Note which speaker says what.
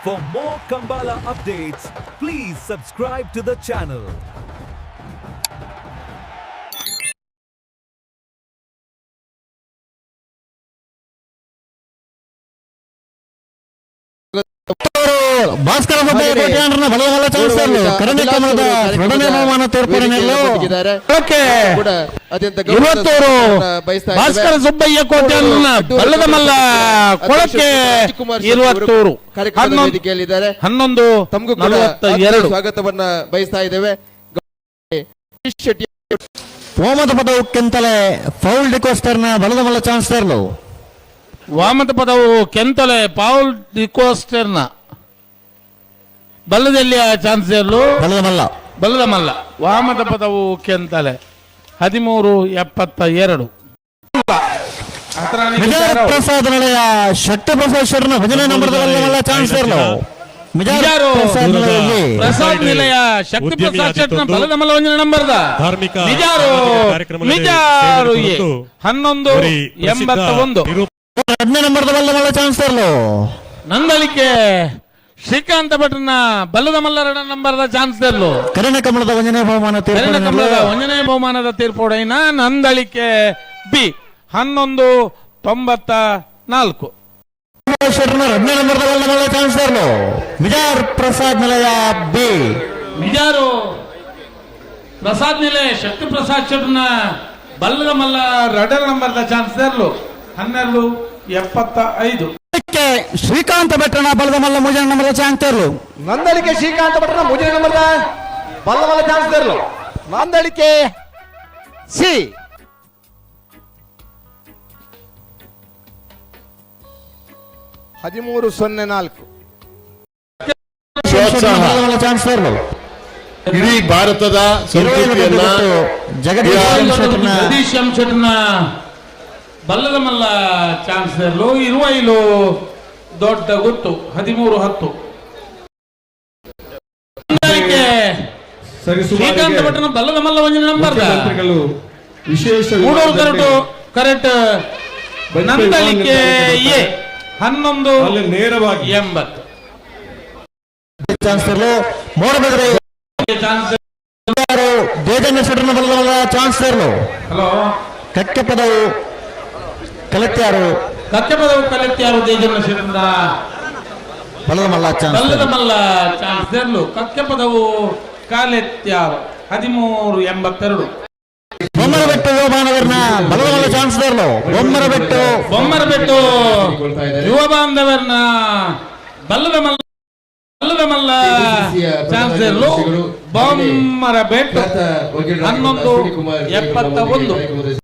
Speaker 1: For more Kambala updates, please subscribe to the channel.
Speaker 2: Bhaskara ಕೋಟ್ಯಾನ್ರನ್ನ ಬಲವಲ್ಲ ಚಾನ್ಸರ್ಲು ಕರುಣೆ ಕಮಲದ ಎರಡನೇ ಬಹುಮಾನ ತೇರ್ಪಡೆಯಲ್ಲೂ
Speaker 3: ಒದಗಿದ್ದಾರೆ.
Speaker 4: ಓಕೆ
Speaker 3: ಕೂಡ ಅತ್ಯಂತ ಗೌರವದ
Speaker 4: ಇವತ್ತೂರು
Speaker 3: ಸ್ಥಾನವನ್ನ ಬಯಸ್ತಾ ಇದ್ದೇವೆ.
Speaker 4: ಭಾಸ್ಕರ ಸುಬ್ಬಯ್ಯ ಕೋಟ್ಯಾನ್ನ ಬಲ್ಲದ ಮಲ್ಲ ಕೊಳಕ್ಕೆ
Speaker 3: ರಾಜ್ಕುಮಾರ್ ಶೆಟ್ಟಿ ಅವರು
Speaker 4: ಇರುವತ್ತೂರು
Speaker 3: ಕಾರ್ಯಕ್ರಮದ
Speaker 4: ಹನ್ನೊಂದು
Speaker 3: ವೇದಿಕೆಯಲ್ಲಿದ್ದಾರೆ.
Speaker 4: ಹನ್ನೊಂದು
Speaker 3: ತಮಗೂ ಕೂಡ
Speaker 4: ನಲವತ್ತ
Speaker 3: ಆತ್ಮೀಯ
Speaker 4: ಎರಡು
Speaker 3: ಸ್ವಾಗತವನ್ನ ಬಯಸ್ತಾ ಇದ್ದೇವೆ. ಶೆಟ್ಟಿ
Speaker 2: ಓಮದ ಪದವು ಕೆಂತಲೆ ಫೌಲ್ ಡಿಕೋಸ್ಟರ್ನ ಬಲದ ಮಲ್ಲ ಚಾನ್ಸರ್ಲು
Speaker 4: ವಾಮದ ಪದವು ಕೆಂತಲೆ ಪಾವುಲ್ ಡಿಕೋಸ್ಟರ್ನ ಬಲ್ಲದಲ್ಲಿಯ ಚಾನ್ಸರ್ಲು
Speaker 2: ಬಲದ ಮಲ್ಲ
Speaker 4: ಬಲ್ಲದ ಮಲ್ಲ ವಾಮದ ಪದವು ಕೆಂತಲೆ 13.72.
Speaker 2: ಮಿಜಾರ್ ಪ್ರಸಾದ್ ನಿಲಯ ಶಕ್ತಿ ಪ್ರಸಾದ್ ಶೆಟ್ಟರ್ನ ಭಜನೆ ನಂಬರ್ದ ಬಲದ ಮಲ್ಲ ಚಾನ್ಸರ್ಲು ಮಿಜಾರ್
Speaker 4: ಮಿಜಾರು
Speaker 2: ಪ್ರಸಾದ್ ನಿಲಯ
Speaker 4: ಪ್ರಸಾದ್ ನಿಲಯ ಶಕ್ತಿ
Speaker 5: ಉದ್ಯಮಿ
Speaker 4: ಪ್ರಸಾದ್ ಶೆಟ್ಟರ್ನ
Speaker 5: ಆಗಿದ್ದೊಂದು
Speaker 4: ಬಲದ ಮಲ್ಲ ಒಂಜಿನ ನಂಬರ್ದ
Speaker 5: ಧಾರ್ಮಿಕ
Speaker 4: ಮಿಜಾರು
Speaker 5: ಸಾಮಾಜಿಕ ಕಾರ್ಯಕ್ರಮಗಳಲ್ಲಿ
Speaker 4: ಮಿಜಾರು
Speaker 5: ಸೇವೆ
Speaker 4: ಎ.
Speaker 5: ಕೊಟ್ಟು
Speaker 4: ಹನ್ನೊಂದು
Speaker 5: ಬರೀ ಪ್ರಸಿದ್ಧ
Speaker 4: 81.
Speaker 2: ಎರಡನೇ ನಂಬರ್ದ ಬಲದ ಮಲ್ಲ ಚಾನ್ಸರ್ಲು
Speaker 4: ನಂದಳಿಕೆ ಶ್ರೀಕಾಂತ ಭಟ್ರನ ಬಲ್ಲದ ಮಲ್ಲರಡ ನಂಬರ್ದ ಚಾನ್ಸರ್ಲು
Speaker 2: ಕರುಣೆ ಕಮಲದ ಒಂದನೇ ಬಹುಮಾನ
Speaker 4: ಕರುಣ
Speaker 2: ತೀರ್ಪಡೆಯಲ್ಲೂ
Speaker 4: ಕಮಲದ ಒಂದನೇ ಬಹುಮಾನದ ತೀರ್ಪುಡೈನ ನಂದಳಿಕೆ ಬಿ 11.94.
Speaker 2: ಶೆಟ್ಟರ್ನ ಎರಡನೇ ನಂಬರ್ದ ಬಲದ ಮಲ್ಲ ಚಾನ್ಸರ್ಲು ಮಿಜಾರ್ ಪ್ರಸಾದ್ ನಿಲಯ ಬಿ
Speaker 4: ಮಿಜಾರು ಪ್ರಸಾದ್ ನಿಲಯ ಶಕ್ತಿ ಪ್ರಸಾದ್ ಶೆಟ್ಟರ್ನ ಬಲ್ಲದ ಮಲ್ಲ ರಡರ್ ನಂಬರ್ದ ಚಾನ್ಸರ್ಲು 12.75.
Speaker 2: ಶ್ರೀಕಾಂತ ಭಟ್ರನ ಬಲದ ಮಲ್ಲ ಮೂಜನ ನಂಬರ್ದ ಚಾನ್ಸರ್ಲು
Speaker 6: ನಂದಳಿಕೆ ಶ್ರೀಕಾಂತ ಭಟ್ರನ ಮೂರನೇ ನಂಬರ್ದ ಬಲ್ಲ ಬಲ್ಲ ಚಾನ್ಸ್ ನಂದಳಿಕೆ ಸಿ 13.04.
Speaker 2: ಬಲದ ಮಲ್ಲ ಚಾನ್ಸರ್ಲು
Speaker 7: ಇಡೀ ಭಾರತದ ಸಂಸ್ಕೃತಿಯನ್ನ
Speaker 2: ಜಗದೀಶ್ ಶೆಟ್ಟರ್ನ
Speaker 4: ಜಗದೀಶ್ ಎಂ ಶೆಟ್ಟರ್ನ ಬಲ್ಲದ ಮಲ್ಲ ಚಾನ್ಸರ್ಲು ಇರುವೈಲು ದೊಡ್ಡ ಗುತ್ತು 13.10. ನಂದಳಿಕೆ ಶ್ರೀಕಾಂತ ಭಟ್ರನ ಬಲ್ಲದ ಮಲ್ಲ ಒಂಜಿನ ನಂಬರ್ದ
Speaker 8: ಮುಖ್ಯಮಂತ್ರಿಗಳು ವಿಶೇಷ
Speaker 4: ಮೂಡೂರು
Speaker 8: ವಿಮಾನದಲ್ಲಿ
Speaker 4: ಕರೆಕ್ಟ್ ಕರೆಕ್ಟ್
Speaker 8: ಬಜ್ಪೆ
Speaker 4: ನಂದಳಿಕೆ
Speaker 8: ವಿಮಾನ
Speaker 4: ಎ 11
Speaker 8: ಅಲ್ಲಿ ನೇರವಾಗಿ
Speaker 4: 80.
Speaker 2: ಚಾನ್ಸರ್ಲು ಮೂಡಬಿದ್ರೆ
Speaker 4: ಚಾನ್ಸರ್
Speaker 2: ದೇಜಣ್ಣ ಶೆಟ್ಟರ್ನ ಬಲದ ಮಲ್ಲ ಚಾನ್ಸರ್ಲು
Speaker 4: ಹಲೋ
Speaker 2: ಕಕ್ಕೆ ಪದವು ಕಲತ್ಯಾರು
Speaker 4: ಕಕ್ಕೆ ಪದವು ಕಲೆತ್ಯಾರು ದೇಜಣ್ಣ ಶೆಟ್ಟರ್ನ
Speaker 2: ಬಲದ ಮಲ್ಲ
Speaker 4: ಬಲ್ಲದ
Speaker 2: ಚಾನ್ಸರ್
Speaker 4: ಮಲ್ಲ ಚಾನ್ಸರ್ಲು ಕಕ್ಕೆ ಪದವು ಕಾಲೆತ್ಯಾರು 13.82.
Speaker 2: ಬೊಮ್ಮರಬೆಟ್ಟು ಯುವಬಾನವರ್ನ ಬಲದ ಮಲ್ಲ ಚಾನ್ಸರ್ಲು ಬೊಮ್ಮರಬೆಟ್ಟು
Speaker 4: ಬೊಮ್ಮರಬೆಟ್ಟು ಯುವ ಬಾಂಧವರ್ನ ಬಲ್ಲದ ಮಲ್ಲ ಬಲ್ಲದ ಮಲ್ಲ ಚಾನ್ಸರ್ಲು ಬೊಮ್ಮರಬೆಟ್ಟು
Speaker 3: ಖ್ಯಾತ ವಕೀಲರಾಗಿರುವಂತಹ
Speaker 4: 11
Speaker 3: ಅಶ್ವಿನಿ ಕುಮಾರ್
Speaker 4: 71.
Speaker 3: ಕಾರ್ಯಕ್ರಮದ